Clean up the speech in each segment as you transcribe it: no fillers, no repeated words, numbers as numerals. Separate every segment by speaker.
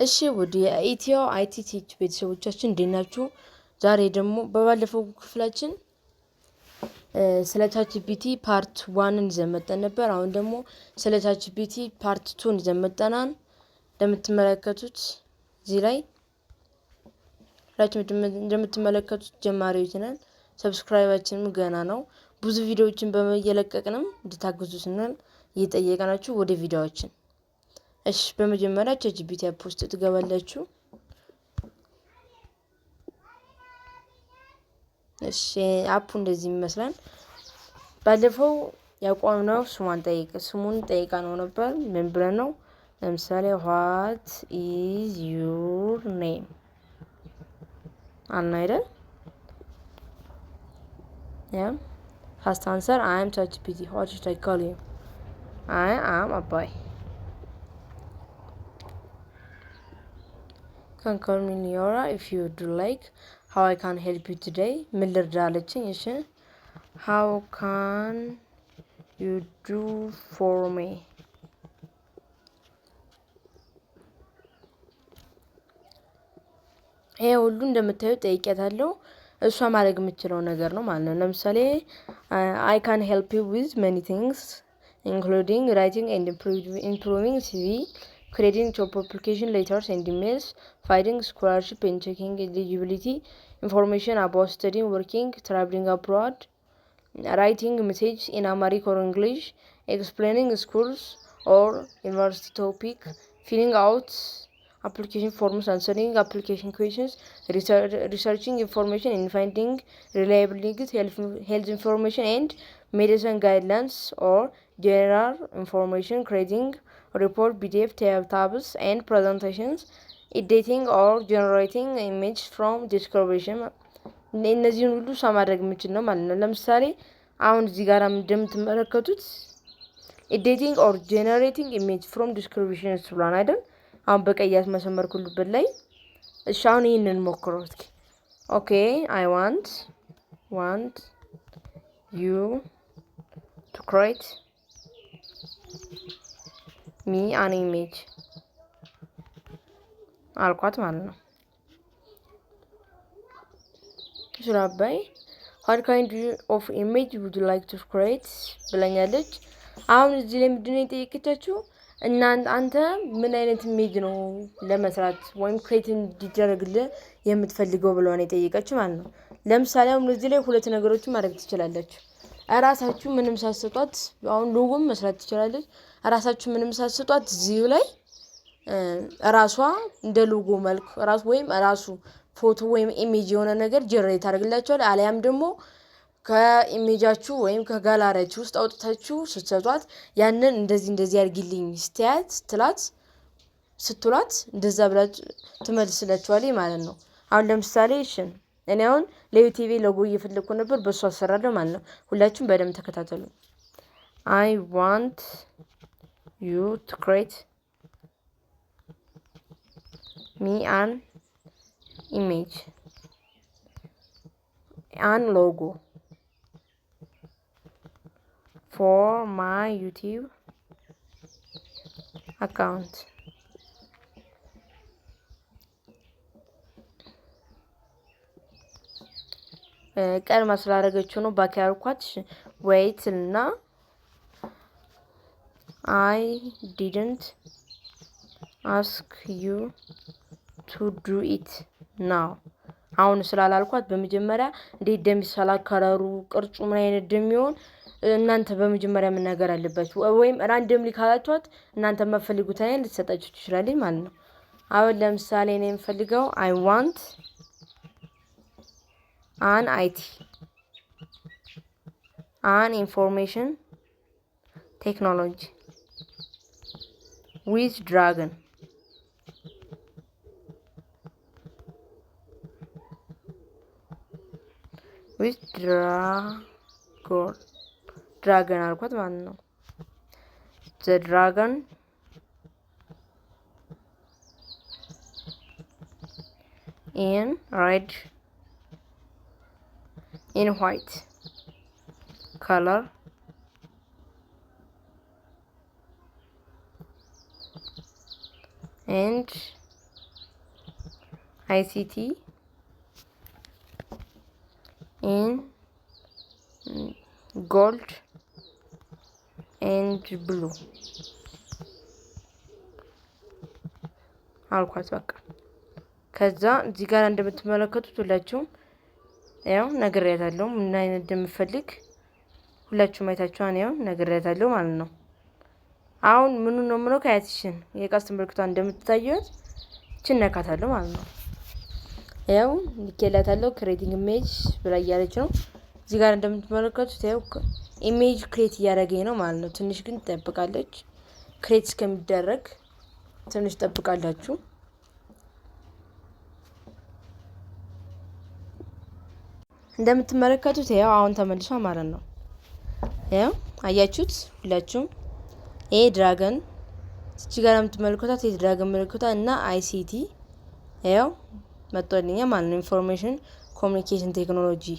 Speaker 1: እሺ ውድ የኢትዮ IT Tech ቤተሰቦቻችን፣ እንዴት ናችሁ? ዛሬ ደግሞ በባለፈው ክፍላችን ስለ ChatGPT part one ን ይዘን መጥተን ነበር። አሁን ደግሞ ስለ ChatGPT part two ን ይዘን መጥተናል። እንደምትመለከቱት እዚህ ላይ ሁላችሁም እንደምትመለከቱት ጀማሪዎች ነን። Subscribe ኣችንም ገና ነው። ብዙ ቪዲዮዎችን እየለቀቅንም እንድታግዙ ስንል እየጠየቅናችሁ ወደ ቪዲዮዎችን። እሺ፣ በመጀመሪያ ChatGPT app ውስጥ ትገባላችሁ። እሺ፣ app ኡ እንደዚህ ይመስላል። ባለፈው ያቆምነው ስሟን ጠይቅ ስሙን ጠይቃ ነው ነበር። ምን ብለን ነው? ለምሳሌ "What is your name?" አልን አይደል? Yeah, fast answer: "I am ChatGPT. What should I call you?" "I am አባይ." "Can call me Niora if you do like. How I can help you today?" ምን ልርዳ አለችኝ። እሺ፣ "How can you do for me?" ይሄ ሁሉ እንደምታዩት ጠይቄያታለሁ። እሷ ማድረግ የምችለው ነገር ነው ማለት ነው። ለምሳሌ "I can help you with many things, including writing and improving CV, creating job application letters and emails, finding scholarship and checking eligibility information about studying, working, traveling abroad, writing message in Amharic or English, explaining schools or university topic, filling out application forms, answering application questions, researching information and finding reliable links, health information and medicine guidelines or general information, creating report, PDF tables and presentations, editing or generating image from description." እነዚህን ሁሉ እሷ ማድረግ የምችል ነው ማለት ነው። ለምሳሌ አሁን እዚህ ጋር እንደምትመለከቱት "editing or generating image from descriptions" ብሏን አይደል? አሁን በቀይ ያስመሰመርኩበት ላይ። እሺ፣ አሁን ይህንን ሞክሮ እስኪ። Okay, "I want you to create me an image" አልኳት ማለት ነው። ስለ አባይ "What kind of image would like to create?" ብለኛለች። አሁን እዚህ ላይ ምንድነው የጠየቀቻችሁ? እና አንተ ምን አይነት image ነው ለመስራት ወይም create እንዲደረግልህ የምትፈልገው ብለው ነው የጠየቀች ማለት ነው። ለምሳሌ አሁን እዚህ ላይ ሁለት ነገሮችን ማድረግ ትችላላችሁ። እራሳችሁ ምንም ሳትሰጧት አሁን ሎጎም መስራት ትችላለች። እራሳችሁ ምንም ሳትሰጧት እዚሁ ላይ እራሷ እንደ ሎጎ መልክ ራሱ ወይም ራሱ ፎቶ ወይም image የሆነ ነገር generate ታደርግላችኋል። አሊያም ደግሞ ከ image ኣችሁ ወይም ከጋላሪያችሁ ውስጥ አውጥታችሁ ስትሰጧት ያንን እንደዚህ እንደዚህ አድርጊልኝ ስትያት ስትላት ስትሏት እንደዛ ብላችሁ ትመልስላችኋለች ማለት ነው። አሁን ለምሳሌ እሺ፣ እኔ አሁን ለ YouTube logo እየፈለግኩ ነበር፣ በእሱ አሰራለሁ ማለት ነው። ሁላችሁም በደንብ ተከታተሉ። "I want you to create me an image, an logo for my YouTube account." ቀድማ ስላደረገችው ነው back ያልኳት። Wait እና "I didn't ask you to do it now." አሁን ስላላልኳት በመጀመሪያ እንዴት እንደሚሰላ፣ color ኡ፣ ቅርጹ ምን አይነት እንደሚሆን እናንተ በመጀመሪያ መናገር አለባችሁ። ወይም randomly ካላችኋት እናንተ የምትፈልጉት አይነት ልትሰጣችሁ ትችላለች ማለት ነው። አሁን ለምሳሌ እኔ የምፈልገው "I want an IT, an information technology with dragon with dragon" አልኳት ማለት ነው። "The dragon in red, in white color and ICT in gold and blue አልኳት። በቃ ከዛ እዚህ ጋር እንደምትመለከቱት ሁላችሁም ያው ነግሬያታለሁ ምን አይነት እንደምፈልግ፣ ሁላችሁም አይታችኋን። ያው ነግሬያታለሁ ማለት ነው። አሁን ምኑ ነው ምነው ከያትሽን የቀስት ምልክቷ እንደምትታዩት እችን ነካታለሁ ማለት ነው። ያው ልኬላታለሁ፣ creating image ብላ እያለች ነው። እዚህ ጋር እንደምትመለከቱት ያው image create እያደረገኝ ነው ማለት ነው። ትንሽ ግን ትጠብቃለች። Create እስከሚደረግ ትንሽ ጠብቃላችሁ። እንደምትመለከቱት ያው አሁን ተመልሷ ማለት ነው። ያው አያችሁት ሁላችሁም። ይሄ dragon እቺ ጋር የምትመለከቷት የ dragon ምልክቷ እና ICT ያው መጥቶልኛል ማለት ነው። Information communication technology።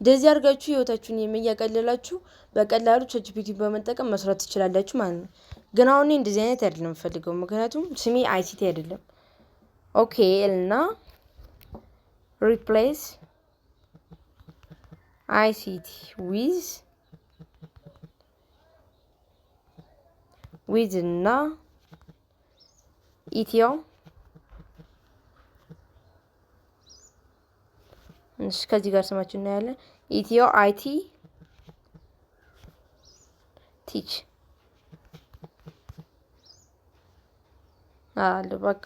Speaker 1: እንደዚህ አድርጋችሁ ህይወታችሁን የሚያቀልላችሁ በቀላሉ ChatGPT በመጠቀም መስራት ትችላላችሁ ማለት ነው። ግን አሁን እንደዚህ አይነት አይደለም የምፈልገው፣ ምክንያቱም ስሜ ICT አይደለም። Okay እና replace ICT with እና ኢትዮ፣ እሺ ከዚህ ጋር ስማችን እናያለን። ኢትዮ IT Tech አለ በቃ።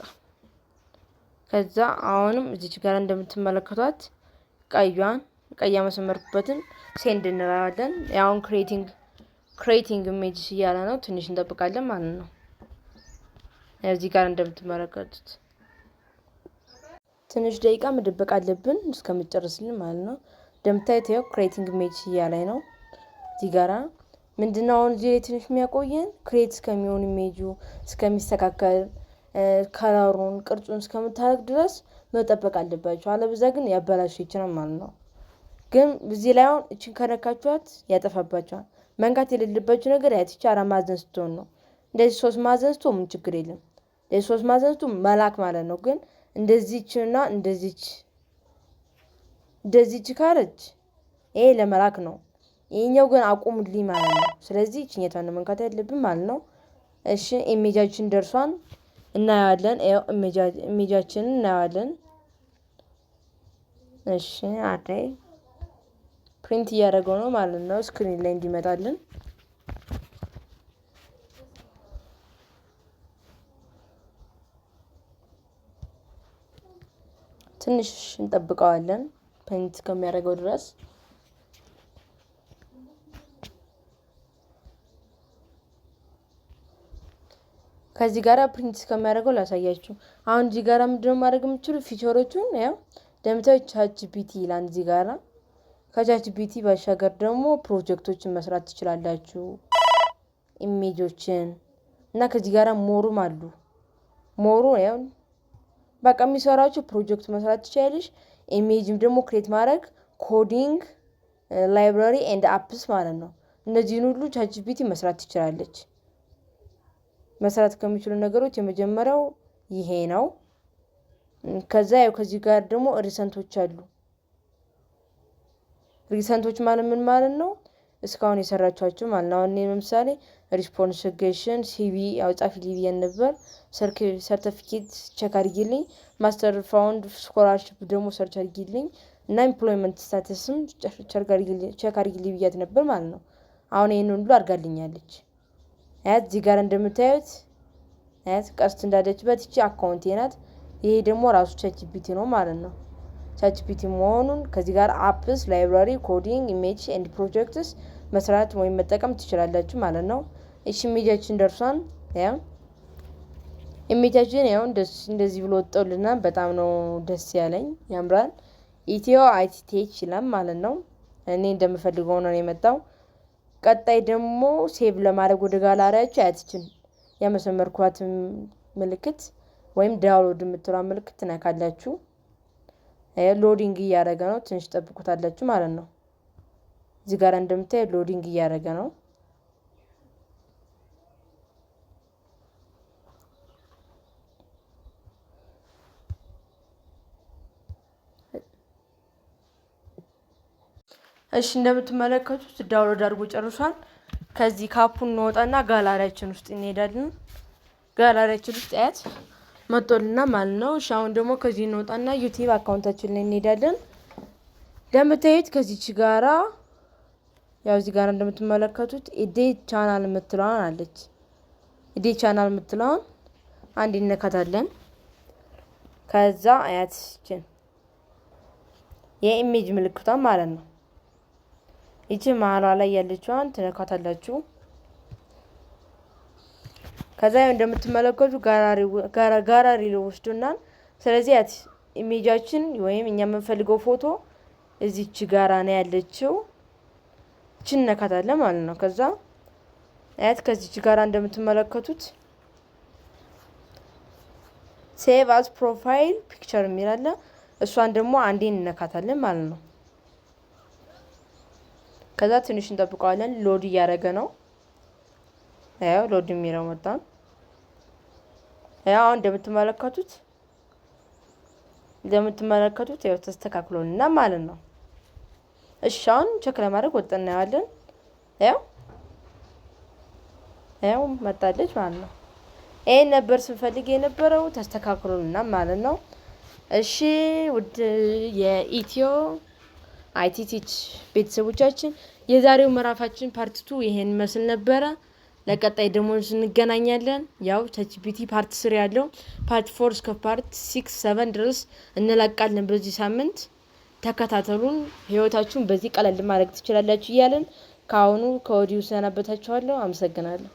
Speaker 1: ከዛ አሁንም እዚች ጋር እንደምትመለከቷት ቀዩን ቀይ ያመሰመርኩበትን send እንለዋለን። አሁን creating image እያለ ነው። ትንሽ እንጠብቃለን ማለት ነው። እዚህ ጋር እንደምትመለከቱት ትንሽ ደቂቃ መደበቅ አለብን እስከምጨርስልን ማለት ነው። እንደምታዩት ያው creating image እያለ ነው። እዚህ ጋራ ምንድነው አሁን እዚህ ላይ ትንሽ የሚያቆየን create እስከሚሆን፣ image ኡ እስከሚስተካከል፣ color ኡን ቅርጹን እስከምታደርግ ድረስ መጠበቅ አለባቸው። አለበዛ ግን ያበላሽ ይችላል ማለት ነው። ግን እዚህ ላይ አሁን እችን ከነካችኋት ያጠፋባቸዋል። መንካት የሌለባችሁ ነገር ያትቻ አራት ማዕዘን ስትሆን ነው። እንደዚህ ሶስት ማዕዘን ስትሆን ምን ችግር የለም። እንደዚህ ሶስት ማዕዘን ስትሆን መላክ ማለት ነው። ግን እንደዚችና እንደዚች እንደዚች ካለች ይሄ ለመላክ ነው። ይሄኛው ግን አቁሙልኝ ማለት ነው። ስለዚህ እችኛቷን ነው መንካት ያለብን ማለት ነው። እሺ image ኣችን ደርሷን እናየዋለን። ያው image ኣችንን እናየዋለን። እሺ አዳይ print እያደረገው ነው ማለት ነው፣ screen ላይ እንዲመጣልን። ትንሽ እንጠብቀዋለን print እስከሚያደርገው ድረስ። ከዚህ ጋር print እስከሚያደርገው ላሳያችሁ። አሁን እዚህ ጋር ምንድነው ማድረግ የምችሉ feature ኦቹን፣ ያው እንደምታዩት ChatGPT ይላል እዚህ ጋራ። ከ ChatGPT ባሻገር ደግሞ ፕሮጀክቶችን መስራት ትችላላችሁ፣ image ኦችን እና ከዚህ ጋራ more ኡም አሉ። More ኡ ያው በቃ የሚሰራችሁ ፕሮጀክት መስራት ትችላለሽ። Image ም ደግሞ create ማድረግ፣ coding፣ library and apps ማለት ነው። እነዚህን ሁሉ ChatGPT መስራት ትችላለች። መስራት ከሚችሉ ነገሮች የመጀመሪያው ይሄ ነው። ከዛ ያው ከዚህ ጋር ደግሞ recent ኦች አሉ። Recent ኦች ማለት ምን ማለት ነው? እስካሁን የሰራችኋቸው ማለት ነው። አሁን እኔ ለምሳሌ response suggestion፣ CV ያው ጻፊልኝ ብዬሽ ነበር። ሰርቲፊኬት check አድርጊልኝ፣ master fund scholarship ደግሞ search አድርጊልኝ እና employment status ም check አድርጊልኝ ብያት ነበር ማለት ነው። አሁን ይህንን ሁሉ አድርጋልኛለች። አያት እዚህ ጋር እንደምታዩት አያት ቀስት እንዳለችበት ይቺ account ኤ ናት። ይሄ ደግሞ ራሱ ChatGPT ነው ማለት ነው። ChatGPT መሆኑን ከዚህ ጋር apps፣ library፣ coding፣ image and projects መስራት ወይም መጠቀም ትችላላችሁ ማለት ነው። እሺ image ኣችን ደርሷን። ያው image ኣችን ያው እንደዚህ ብሎ ወጥቶልናል። በጣም ነው ደስ ያለኝ፣ ያምራል። ኢትዮ IT Tech ይላል ማለት ነው። እኔ እንደምፈልገው ነው የመጣው። ቀጣይ ደግሞ save ለማድረግ ወደ ጋላሪያችሁ አያትችን ያመሰመርኳትን ምልክት ወይም download የምትለዋን ምልክት ትነካላችሁ። Loading እያደረገ ነው። ትንሽ ጠብቁታላችሁ ማለት ነው። እዚህ ጋር እንደምታዩ loading እያደረገ ነው። እሺ፣ እንደምትመለከቱት download አድርጎ ጨርሷል። ከዚህ ከ app ኡ እንወጣና ጋላሪያችን ውስጥ እንሄዳለን። ጋላሪያችን ውስጥ አያት መጥቶልና ማለት ነው። እሺ፣ አሁን ደግሞ ከዚህ እንወጣና YouTube account ኣችን ላይ እንሄዳለን። እንደምታዩት ከዚች ጋራ፣ ያው እዚህ ጋር እንደምትመለከቱት edit channel የምትለዋን አለች። Edit channel የምትለዋን አንድ እነካታለን። ከዛ አያት ይችን የ image ምልክቷን ማለት ነው። ይቺ መሀሏ ላይ ያለችዋን ትነካታላችሁ። ከዛ ያው እንደምትመለከቱ ጋራሪ ወስዶናል። ስለዚህ ያት image ኣችን ወይም እኛ የምንፈልገው ፎቶ እዚች ጋራ ነው ያለችው። እችን እነካታለን ማለት ነው። ከዛ አያት ከዚች ጋራ እንደምትመለከቱት save as profile picture የሚል አለ። እሷን ደግሞ አንዴ እንነካታለን ማለት ነው። ከዛ ትንሽ እንጠብቀዋለን። Load እያደረገ ነው። ያው load የሚለው መጣ። ያው አሁን እንደምትመለከቱት ያው ተስተካክሎልና ማለት ነው። እሺ፣ አሁን check ለማድረግ ወጥተን እናየዋለን። ያው መጣለች ማለት ነው። ይሄን ነበር ስንፈልግ የነበረው፣ ተስተካክሎልና ማለት ነው። እሺ፣ ውድ የኢትዮ IT Tech ቤተሰቦቻችን፣ የዛሬው ምዕራፋችን part 2 ይሄን ይመስል ነበረ። ለቀጣይ ደግሞ እንገናኛለን። ያው ChatGPT part 3 ያለው part 4 እስከ part 6 7 ድረስ እንለቃለን በዚህ ሳምንት። ተከታተሉን። ህይወታችሁን በዚህ ቀለል ማድረግ ትችላላችሁ እያለን ከአሁኑ ከወዲሁ ሰናበታችኋለሁ። አመሰግናለሁ።